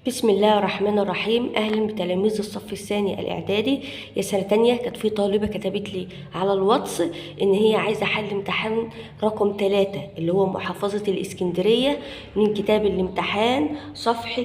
بسم الله الرحمن الرحيم. اهلا بتلاميذ الصف الثاني الاعدادي يا سنة تانية. كانت في طالبه كتبت لي على الواتس ان هي عايزه حل امتحان رقم 3 اللي هو محافظة الاسكندرية من كتاب الامتحان صفحة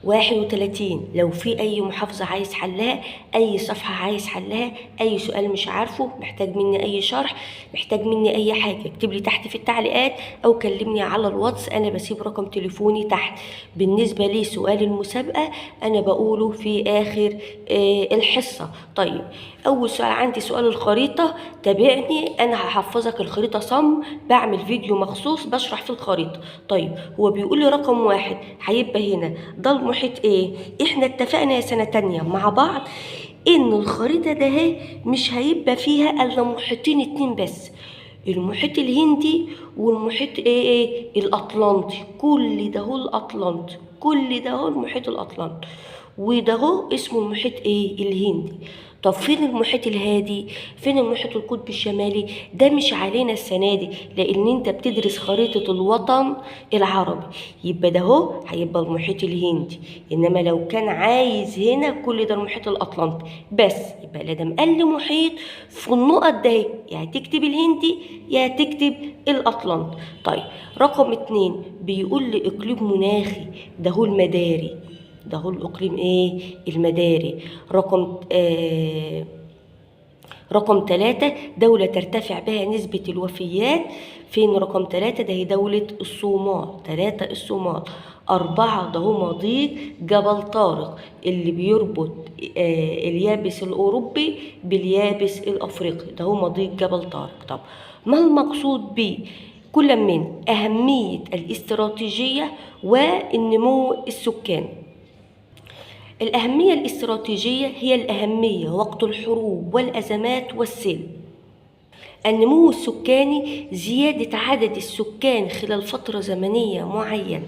31. لو في اي محافظة عايز حلها، اي صفحة عايز حلها، اي سؤال مش عارفه، محتاج مني اي شرح، محتاج مني اي حاجة، اكتب لي تحت في التعليقات او كلمني على الواتس، انا بسيب رقم تليفوني تحت. بالنسبة لي سؤال المسابقة انا بقوله في اخر الحصة. طيب اول سؤال عندي سؤال الخريطة، تابعني انا هحفظك الخريطة صم، بعمل فيديو مخصوص بشرح فيه الخريطة. طيب هو بيقول لي رقم 1 هيبقى هنا ده المحيط ايه؟ احنا اتفقنا يا سنة تانية مع بعض ان الخريطة ده اهي مش هيبقى فيها الا محيطين 2 بس، المحيط الهندي والمحيط ايه الاطلنطي. كل ده هو الاطلنطي، كل ده هو المحيط الاطلنطي، وده هو اسمه المحيط ايه الهندي. طب فين المحيط الهادي؟ فين المحيط القطبي الشمالي؟ ده مش علينا السنة دي لان انت بتدرس خريطة الوطن العربي، يبقى ده هو هيبقى المحيط الهندي. انما لو كان عايز هنا كل ده المحيط الاطلنطي بس، يبقى لا ده مقل محيط في النقط ده، يا هتكتب الهندي يا هتكتب الاطلنطي. طيب رقم 2 بيقول لي اقليم مناخي، ده هو المداري، ده هو الإقليم إيه؟ المداري. رقم 3 دولة ترتفع بها نسبة الوفيات، فين رقم 3؟ ده هي دولة الصومال، 3 الصومال. 4 ده هو مضيق جبل طارق اللي بيربط اليابس الأوروبي باليابس الأفريقي، ده هو مضيق جبل طارق. طب ما المقصود به كل من أهمية الاستراتيجية والنمو السكاني؟ الأهمية الاستراتيجية هي الأهمية وقت الحروب والأزمات والسلم. النمو السكاني زيادة عدد السكان خلال فترة زمنية معينة.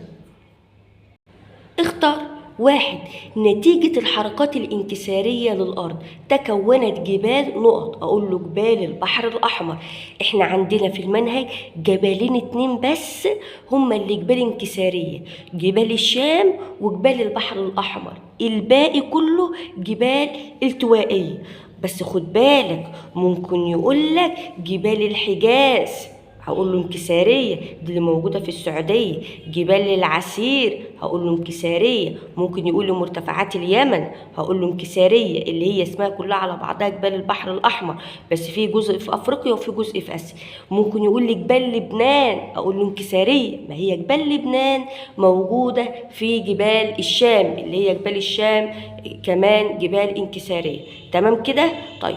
اختار 1 نتيجة الحركات الانكسارية للأرض تكونت جبال نقط، أقول له جبال البحر الأحمر. احنا عندنا في المنهج جبلين 2 بس هما اللي جبال انكسارية، جبال الشام وجبال البحر الأحمر، الباقي كله جبال التوائية. بس خد بالك ممكن يقولك جبال الحجاز، هقول له انكسارية دي اللي موجودة في السعودية. جبال العسير هقول له انكسارية. ممكن يقول له مرتفعات اليمن هقول له انكسارية، اللي هي اسمها كلها على بعضها جبال البحر الأحمر، بس في جزء في أفريقيا وفي جزء في آسيا. ممكن يقول لي جبال لبنان أقول له انكسارية، ما هي جبال لبنان موجودة في جبال الشام اللي هي جبال الشام كمان جبال انكسارية. تمام كده؟ طيب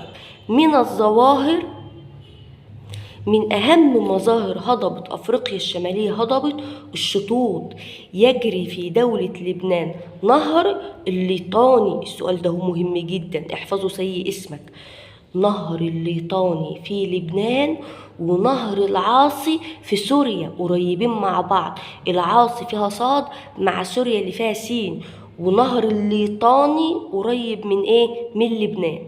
من الظواهر، من أهم مظاهر هضبة أفريقيا الشمالية هضبة الشطوط، يجري في دولة لبنان نهر الليطاني. السؤال ده مهم جدا، احفظه سي اسمك. نهر الليطاني في لبنان ونهر العاصي في سوريا قريبين مع بعض، العاصي فيها صاد مع سوريا اللي فيها سين، ونهر الليطاني قريب من ايه؟ من لبنان.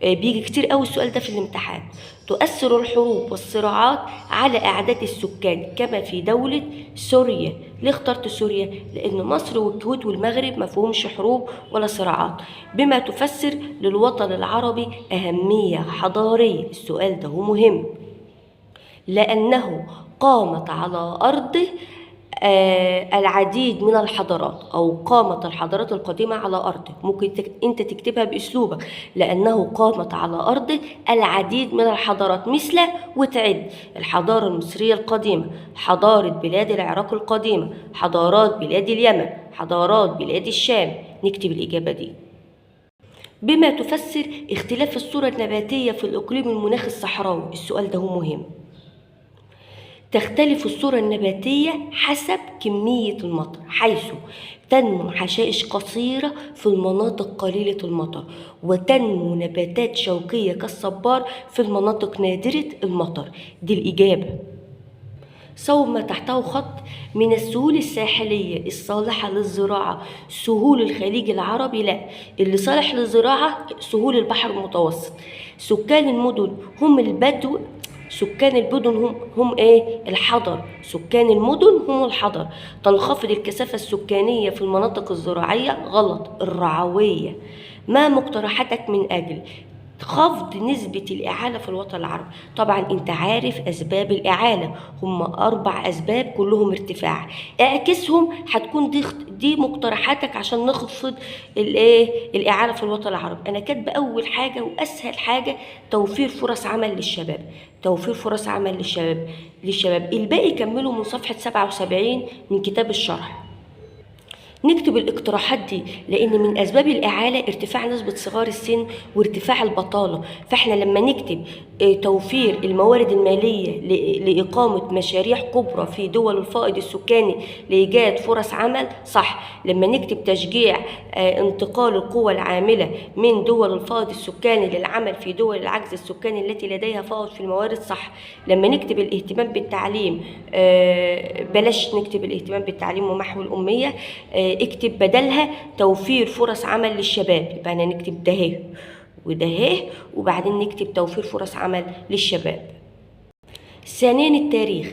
بيجي كتير قوي السؤال ده في الامتحان. تؤثر الحروب والصراعات على أعداد السكان كما في دولة سوريا. ليه اخترت سوريا؟ لأن مصر والكويت والمغرب ما فيهمش حروب ولا صراعات، بما تفسر للوطن العربي أهمية حضارية. السؤال ده هو مهم لأنه قامت على أرضه العديد من الحضارات، أو قامت الحضارات القديمة على أرضه. ممكن أنت تكتبها بأسلوبك، لأنه قامت على أرضه العديد من الحضارات مثل، وتعد الحضارة المصرية القديمة، حضارة بلاد العراق القديمة، حضارات بلاد اليمن، حضارات بلاد الشام. نكتب الإجابة دي. بما تفسر اختلاف الصورة النباتية في الإقليم المناخي الصحراوي. السؤال ده هو مهم. تختلف الصورة النباتية حسب كمية المطر، حيث تنمو حشائش قصيرة في المناطق قليلة المطر، وتنمو نباتات شوكية كالصبار في المناطق نادرة المطر. دي الإجابة. صوب ما تحته خط من السهول الساحلية الصالحة للزراعة سهول الخليج العربي، لا، اللي صالح للزراعة سهول البحر المتوسط. سكان المدن هم البدو، سكان المدن هم ايه؟ الحضر. سكان المدن هم الحضر. تنخفض الكثافة السكانية في المناطق الزراعية، غلط، الرعوية. ما مقترحاتك من أجل خفض نسبة الإعالة في الوطن العربي؟ طبعا انت عارف أسباب الإعالة، هم 4 أسباب كلهم ارتفاع، اعكسهم هتكون دي مقترحاتك عشان نخفض الإعالة في الوطن العربي. أنا كاتبة أول حاجة وأسهل حاجة توفير فرص عمل للشباب، توفير فرص عمل للشباب. الباقي كملوا من صفحة 77 من كتاب الشرح. نكتب الاقتراحات دي لأن من أسباب الإعالة ارتفاع نسبة صغار السن وارتفاع البطالة، فإحنا لما نكتب توفير الموارد المالية لإقامة مشاريع كبرى في دول الفائض السكاني لإيجاد فرص عمل، صح. لما نكتب تشجيع انتقال القوى العاملة من دول الفائض السكاني للعمل في دول العجز السكاني التي لديها فائض في الموارد، صح. لما نكتب الاهتمام بالتعليم، بلاش نكتب الاهتمام بالتعليم ومحو الأمية، اكتب بدلها توفير فرص عمل للشباب. يبقى انا نكتب ده اهي وده اهي، وبعدين نكتب توفير فرص عمل للشباب. ثانيا التاريخ،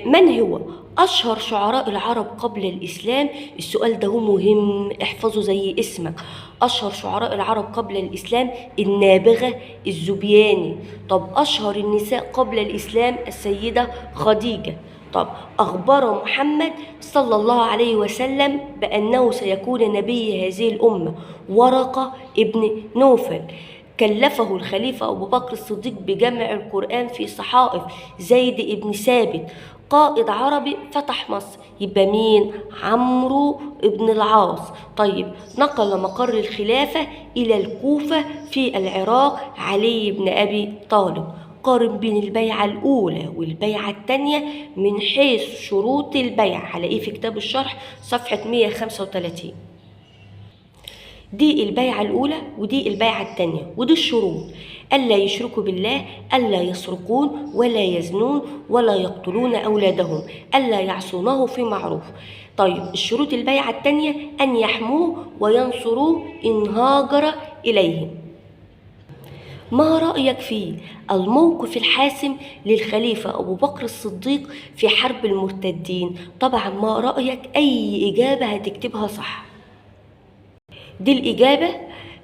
من هو أشهر شعراء العرب قبل الإسلام؟ السؤال ده هو مهم، احفظه زي اسمك. أشهر شعراء العرب قبل الإسلام النابغة الزبياني. طب أشهر النساء قبل الإسلام السيدة خديجة. طب أخبر محمد صلى الله عليه وسلم بأنه سيكون نبي هذه الأمة ورقة ابن نوفل. كلفه الخليفة أبو بكر الصديق بجمع القرآن في صحائف زيد ابن ثابت. قائد عربي فتح مصر، يبقى مين؟ عمرو ابن العاص. طيب نقل مقر الخلافة إلى الكوفة في العراق علي بن أبي طالب. قارن بين البيعة الأولى والبيعة الثانية من حيث شروط البيع، هلاقيه في كتاب الشرح صفحة 135. دي البيعة الأولى ودي البيعة الثانية، ودي الشروط: ألا يشركوا بالله، ألا يسرقون ولا يزنون ولا يقتلون أولادهم، ألا يعصونه في معروف. طيب الشروط البيعة الثانية أن يحموه وينصروه إن هاجر إليهم. ما رأيك في الموقف الحاسم للخليفة أبو بكر الصديق في حرب المرتدين؟ طبعا ما رأيك، أي إجابة هتكتبها صح، دي الإجابة،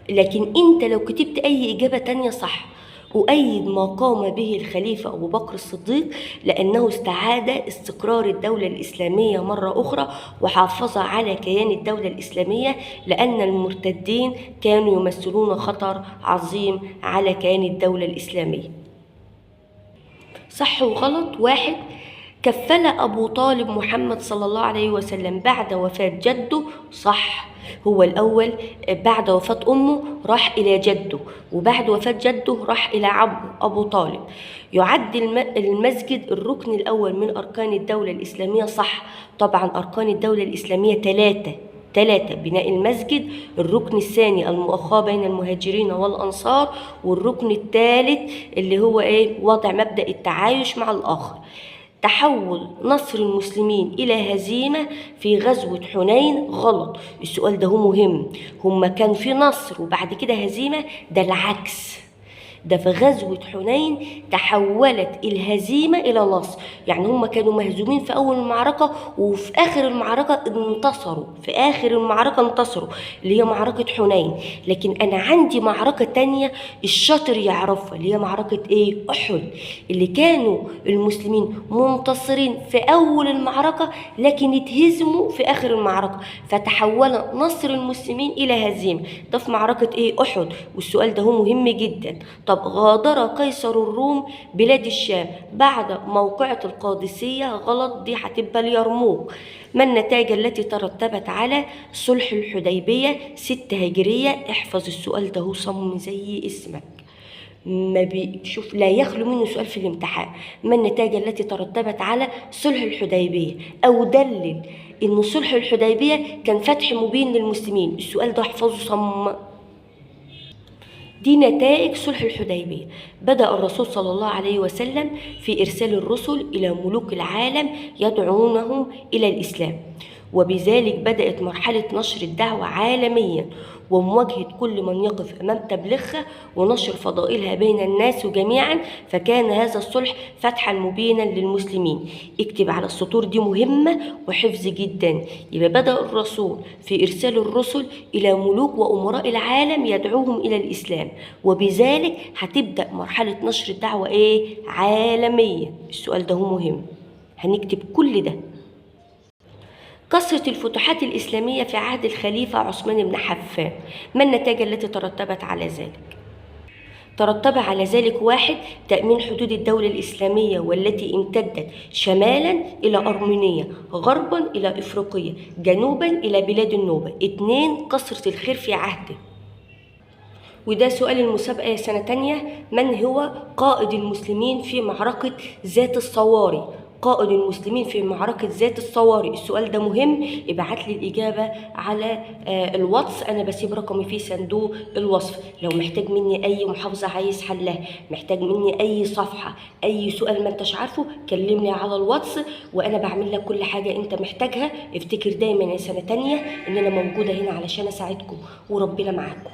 لكن أنت لو كتبت أي إجابة تانية صح. أؤيد ما قام به الخليفة أبو بكر الصديق لأنه استعاد استقرار الدولة الإسلامية مرة أخرى وحافظ على كيان الدولة الإسلامية، لأن المرتدين كانوا يمثلون خطر عظيم على كيان الدولة الإسلامية. صح وغلط. واحد، كفل أبو طالب محمد صلى الله عليه وسلم بعد وفاة جده، صح. هو الأول بعد وفاة أمه راح إلى جده، وبعد وفاة جده راح إلى عمه أبو طالب. يعد المسجد الركن الأول من أركان الدولة الإسلامية، صح. طبعا أركان الدولة الإسلامية ثلاثة: بناء المسجد، الركن الثاني المؤاخاة بين المهاجرين والأنصار، والركن الثالث اللي هو إيه؟ وضع مبدأ التعايش مع الآخر. تحول نصر المسلمين إلى هزيمة في غزوة حنين، غلط. السؤال ده هو مهم، هما كان في نصر وبعد كده هزيمة، ده العكس. ده في غزوة حنين تحولت الهزيمة إلى نصر، يعني هما كانوا مهزومين في أول المعركة وفي آخر المعركة انتصروا، في آخر المعركة انتصروا اللي هي معركة حنين. لكن أنا عندي معركة تانية الشاطر يعرفها اللي هي معركة إيه؟ أحد، اللي كانوا المسلمين منتصرين في أول المعركة لكن اتهزموا في آخر المعركة، فتحول نصر المسلمين إلى هزيمة، ده في معركة إيه؟ أحد. والسؤال ده هو مهم جدا. طب غادر قيصر الروم بلاد الشام بعد موقعة القادسية، غلط، دي هتبقى اليرموك. ما النتائج التي ترتبت على صلح الحديبية 6 هجرية؟ احفظ السؤال ده هو صم زي اسمك، ما بيشوف لا يخلو منه سؤال في الامتحان. ما النتائج التي ترتبت على صلح الحديبية؟ أو دلل إن صلح الحديبية كان فتح مبين للمسلمين. السؤال ده احفظه صم. دي نتائج صلح الحديبية. بدأ الرسول صلى الله عليه وسلم في إرسال الرسل إلى ملوك العالم يدعونهم إلى الإسلام، وبذلك بدأت مرحلة نشر الدعوة عالميا ومواجهة كل من يقف أمام تبليغها ونشر فضائلها بين الناس جميعا، فكان هذا الصلح فتحا مبينا للمسلمين. اكتب على السطور دي مهمة وحفظ جدا. يبقى بدأ الرسول في إرسال الرسل إلى ملوك وأمراء العالم يدعوهم إلى الإسلام، وبذلك هتبدأ مرحلة نشر الدعوة إيه؟ عالمية. السؤال ده هو مهم، هنكتب كل ده. كثرة الفتوحات الإسلامية في عهد الخليفة عثمان بن عفان، ما النتائج التي ترتبت على ذلك؟ ترتب على ذلك: 1 تأمين حدود الدولة الإسلامية والتي امتدت شمالا إلى أرمينيا، غربا إلى إفريقيا، جنوبا إلى بلاد النوبة. 2 كثرة الخير في عهده. وده سؤال المسابقة يا سنة تانية، من هو قائد المسلمين في معركة ذات الصواري؟ قائد المسلمين في معركة ذات الصواري. السؤال ده مهم، ابعت لي الإجابة على الواتس، أنا بسيب رقمي في صندوق الوصف. لو محتاج مني أي محافظة عايز حلها، محتاج مني أي صفحة، أي سؤال ما انتش عارفه، كلمني على الواتس وأنا بعمل لك كل حاجة أنت محتاجها. افتكر دايما يا سنة تانية إن أنا موجودة هنا علشان أساعدكم، وربنا معاكم.